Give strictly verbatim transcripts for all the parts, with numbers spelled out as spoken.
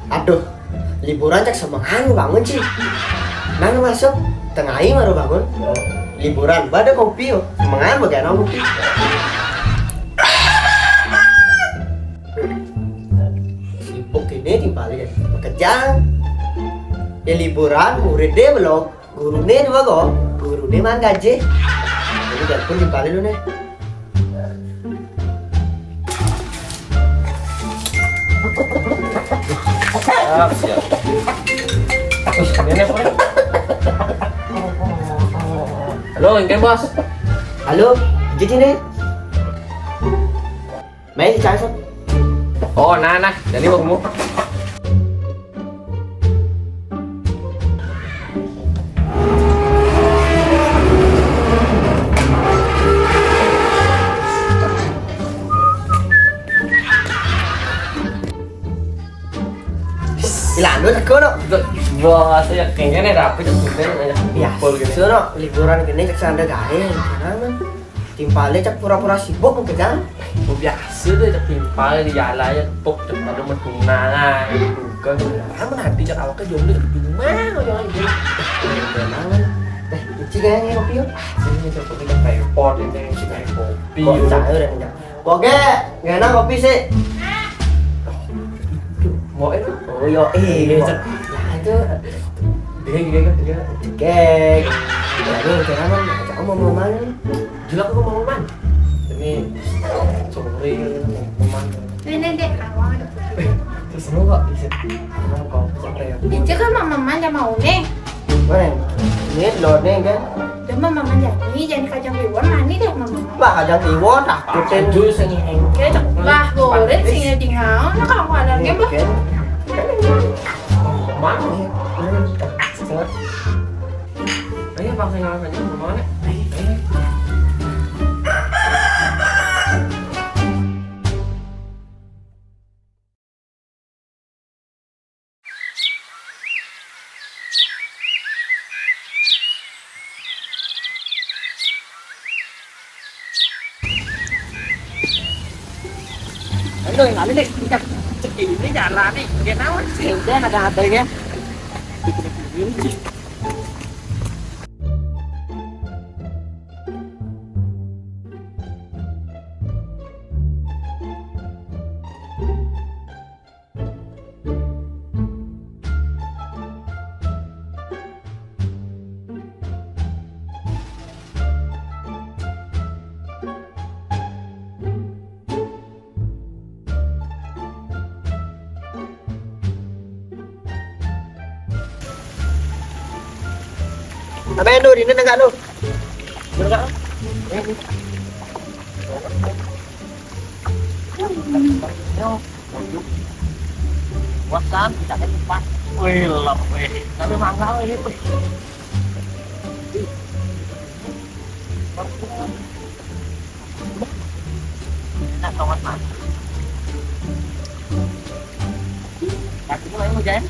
Aduh, liburan cak semengan bangun, Ci. Nang masuk tengah hari baru bangun. Liburan, ba ada kopi yo. Semengan bagian kopi. Sibuk ini timpal ya. Bekerja. Ya liburan, murid deh belum. Guru ne dua go, guru ne man gaje. Jadi telepon timpal lu ne. Siap, siap. Wih, ini apa? Halo, engke, Bos. Halo, jadi ne. Mai, cai, Sob. Oh, nah, nah, jadi mau. Ilang lu teko no. Bos, ya kayaknya nih rapi tuh, tumben aja. Ya, kumpul gini. Sono liburan gini cek sanda gawe, kenapa? Timpale cak pura-pura sibuk mungkin, Jang. Oh, biasa deh, cak timpal di jalan ya, tepuk, cak pada metunangan, bukan. Kan nanti cak awaknya jomblo, cak di rumah, ya, gitu. Eh, Uci kayaknya kopi yuk. Sini, cak kopi kan repot, ini, cak kopi. Kok cair ya, Jang? Oke, nggak enak kopi sih. Mau enak? Oh, yo, eh, iya, cak. Ya, itu. Dia, dia, dia, dia. Cekek. Ya, lu, kenapa? Kamu mau mana? Gila, aku mau man. Ini sore, mau man. Ini deh, awal. Terus lu kok bisa? Kenapa kau sampai ya? Ini kan mama man sama Une. Mana? Ini lo nih kan? Dia mama man jadi, jadi kacang kliwon, mani deh mama man. Lah, kacang kliwon, aku tuh. Jus yang ini. Kayak cek lah, goreng sih ya, tinggal. Nah, kalau ada yang, Bah. Mana? Ayo, bangsa ngalah aja, mau mana? Ayo, ayo. Aduh, yang ada deh, cek ini jalan nih, dia nawan. Ya udah, ada apa ya? Apa yang lu, ini enggak lu? Enggak. Buat kan, kita kan cepat. Wih, lelap, wih. Tapi mangga, wih. Enak banget, Mas. Kakimu ayo, Jan.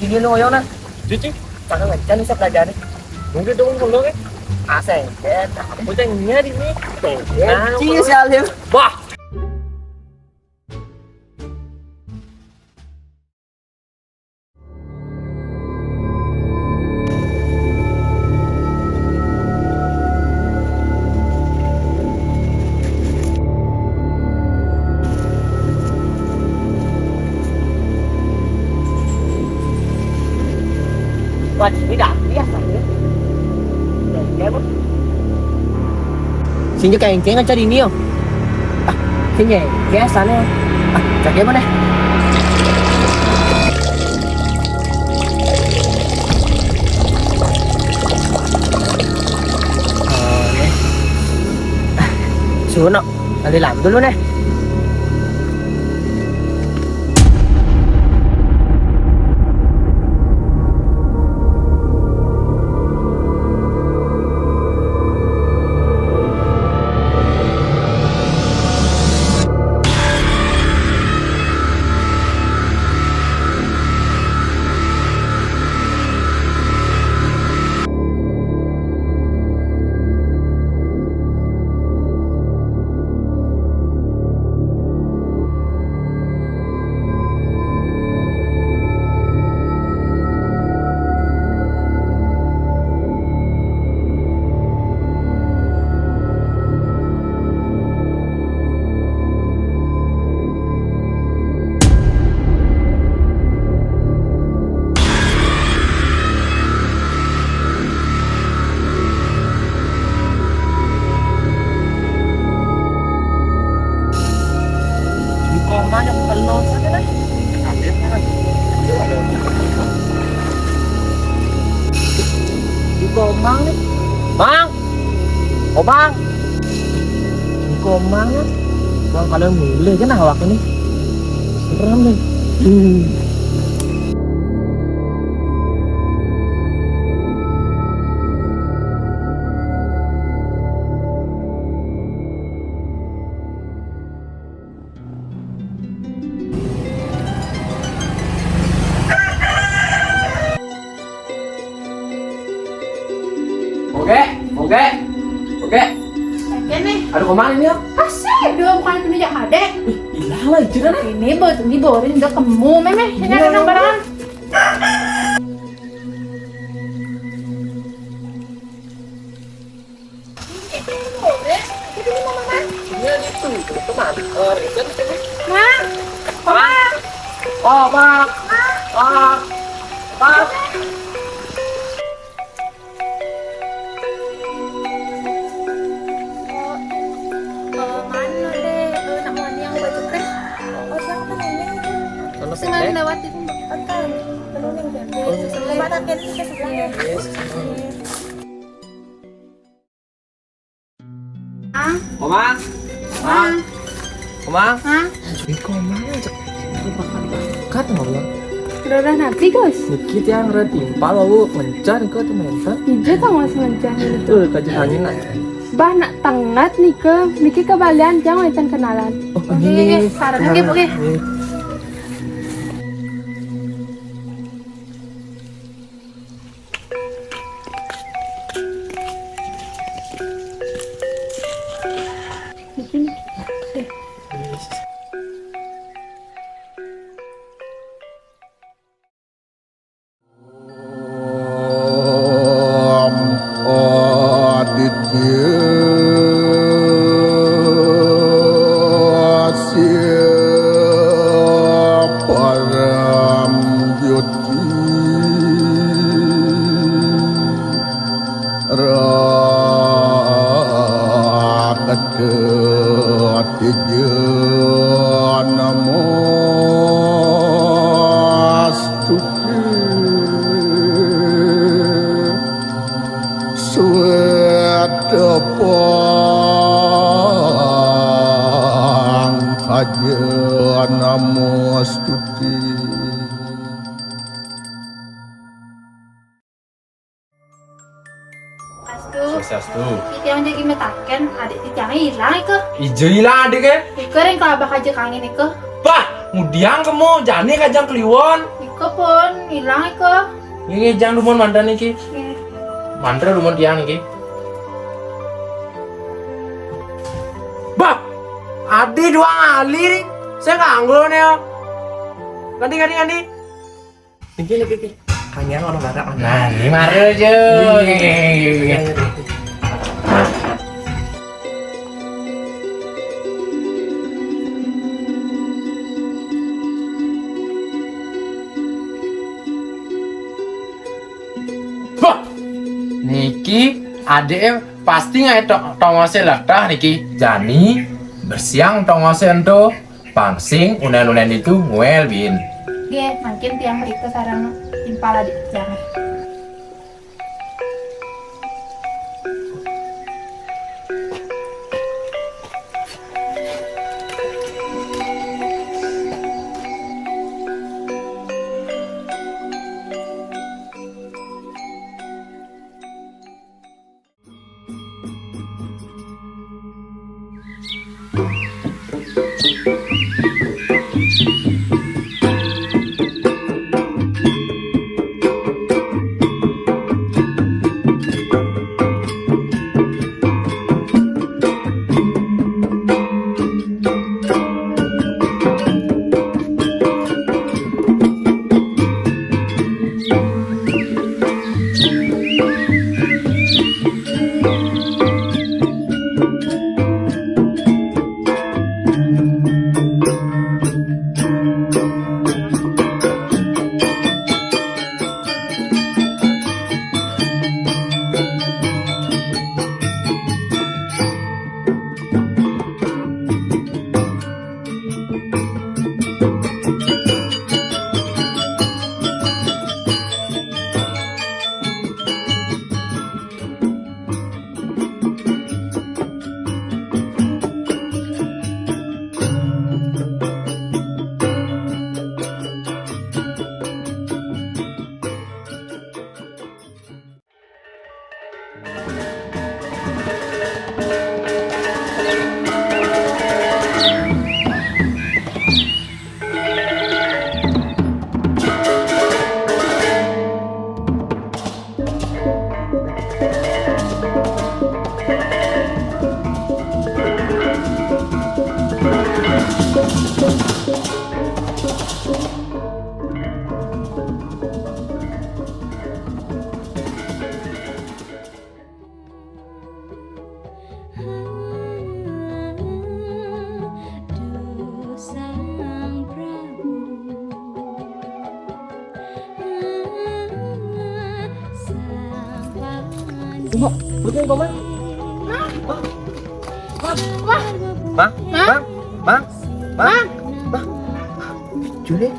Sini lu, ayo, nah. Cuci. Cakep aja nih, saya belajar nih. Mungkin dong, dulu, kan? Asik, ya. Aku tuh nyari nih. Nah, Cis, ya, Lim. Wah. Wah, ini dah biasa ya. Sing kengkeng aja ini yo. Ah, sing kengkeng sana. Ah, cak mana? Oh, nih. Ah, suno. Kali lam dulu nih. Komang. Komang. Bang, kalian mulai kan awak ini. Serem nih. Hmm. Oke, oke, oke. Oke nih. Aduh, kemana ini ya? Kasih dua bukan pindah jahat deh. Ih, hilang lah, jangan. Ini buat ini borin udah kemu, memeh. Ini ada barang. Iya gitu, teman. Eh, itu Ma, Oma. Oh, Pak. Pak. Pak. Eh, mana deh? Eh, nak mandi yang baju kres. Oh, siapa tuh ini? Kalau sing pendek? Lewat itu, Mbak. Kan, kan. Penuh nih, Mbak. Oh. Mbak, tak kira kita sebelah. Yes. Ah. Oma. Ah. Oma. Ah. Ih, kok mana cek? Bakat ngobrol. Rora napi, Gus? Niki tiang rada timpal, wau mencar kok tuh mencar. Ijo tau masih mencar. Tuh, kaji angin aja. Bah, nak tengat nih ke. Niki kebalian, tiang wénten kenalan. Oh, oke, ini, oke, oke. Sekarang, oke, oke. Ini. Om Aditya Sya Param Jyoti Rakata Tija Namo Astuti. Sweta Pangkaja Namo Astuti. Astu. Swastiastu. Titiang jagi mataken, adik titiang ilang iko. Ijo ilang adik e? Iko ring kelabah aja kangin iko. Bah, ngudiang kemu, jani kajang kliwon. Iko pun ilang iko. Nggih, nggih, jang dumun mantra niki. Nggih. Mantra dumun tiang niki. Bah, adi dua kali nih. Saya nganggur nih ya. Ganti, ganti, ganti. Niki, niki, niki. Kanyang orang barak, mana? Nah, ini mara aja. Iya, iya, iya. Wah! Niki adike pasti ngae to-, tongose letah niki. Jani bersiang tongose ento. Pang sing unen-unen itu nguel bin. Nggih, mangkin tiang mrika sareng timpal adik tiang. Bukan kau, Mang. Mang. Mang. Mang. Mang. Mang. Mang. Mang. Juli.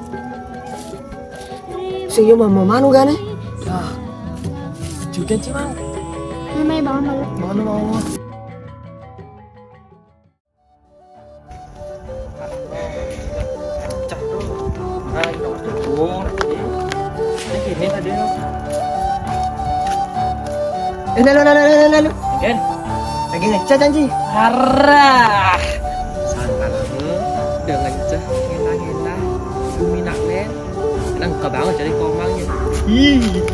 Sing yo mau manu gane? Ah. Juga sih, Mang. Namanya bangun malu. Manu mau. Cah tuh. Nah, ini nomor tujuh. Ini gini tadi. Eh, lalu, lalu, lalu, lalu. Kan? Lagi ngechat, anjing. Arah. Sangka lama. Udah ngechat, ngena-ngena. Bumi nak, men. Nang kebangun jadi komangnya. Ih.